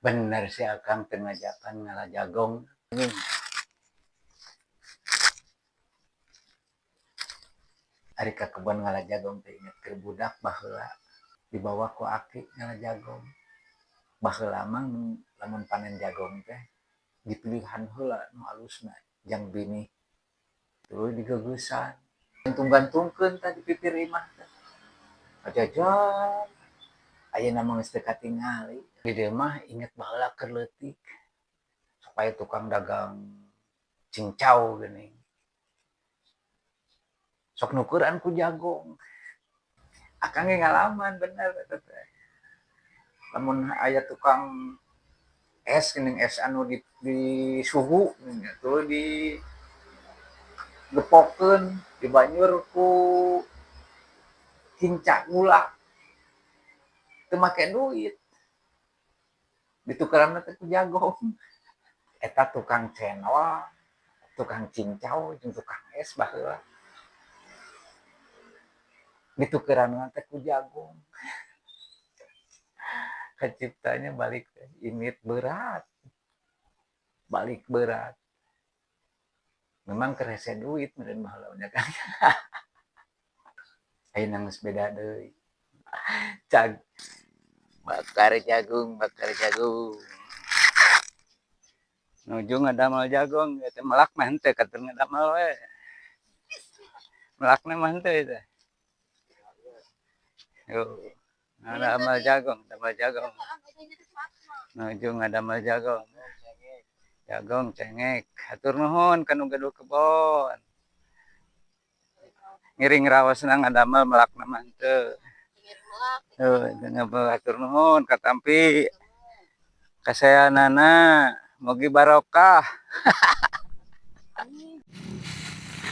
Bener si Akang teu ngajakan ngala jagong. Ari ka kebon ngala jagong teh inget keur budak baheula dibawa ku aki ngala jagong. Baheula mah lamun panen jagong teh dipilihan heula nu alusna jang binih tuluy digeugeusan gantung-gantungkeun tah di pipir imah teh. Ajajan ayeuna mah geus teu katingali. Di dieu mah inget baheula keur leutik supaya tukang dagang cincau geuning. Sok nukuran ku jagong. Akang ge ngalaman bener eta teh. Lamun aya tukang es geuning, es anu di suhu geuning tuluy digepokeun dibanyur ku kinca gula. Teu make duit. Ditukeranna teh ku jagong. Eta tukang cendol, tukang cincau jeung tukang es baheula. Ditukeranna teh ku jagung. Kaciptanya balik indit berat. Balik berat. Memang keur hese duit meureun baheula nya kan. Ayeuna geus beda deui. Cag bakar jagung, bakar jagung. Nuju ngadamel jagong ieu teh, melak mah henteu katur ngadamel we. Melakna mah henteu ieu teh. Yo, ngadamel jagong, damel jagong. Nuju ngadamel jagong. Jagong cengek. Hatur nuhun ka nu gaduh kebon. Ngiring raosna ngadamel, melakna mah henteu. Heuh, hatur nuhun katampi. Kasayanana mugi barokah.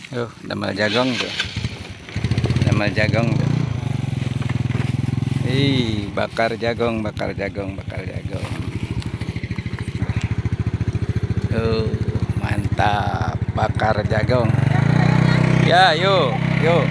Tuh, damel jagong tuh. Damel jagong tuh. Ih, bakar jagong, bakar jagong, bakar jagong. Tuh, mantap, bakar jagong. Ya, yuk, yuk.